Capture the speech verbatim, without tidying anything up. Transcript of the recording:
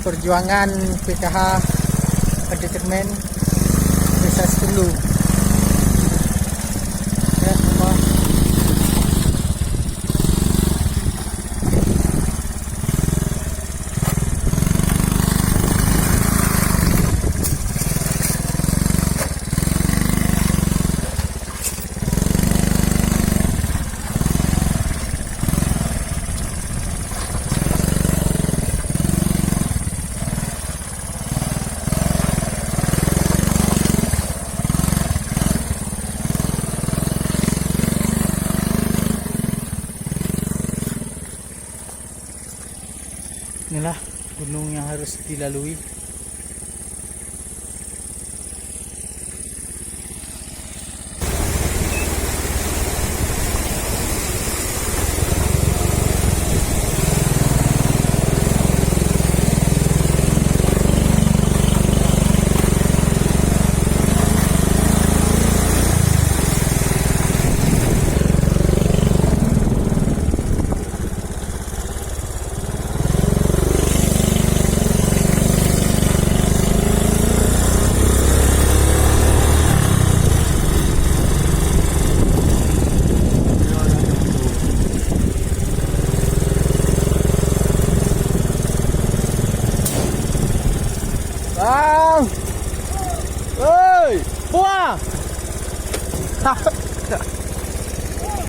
Perjuangan P K H Pantai Cermin, Desa Setulu. Ya, Allah. Inilah gunung yang harus dilalui. Bang! Hei! Buah!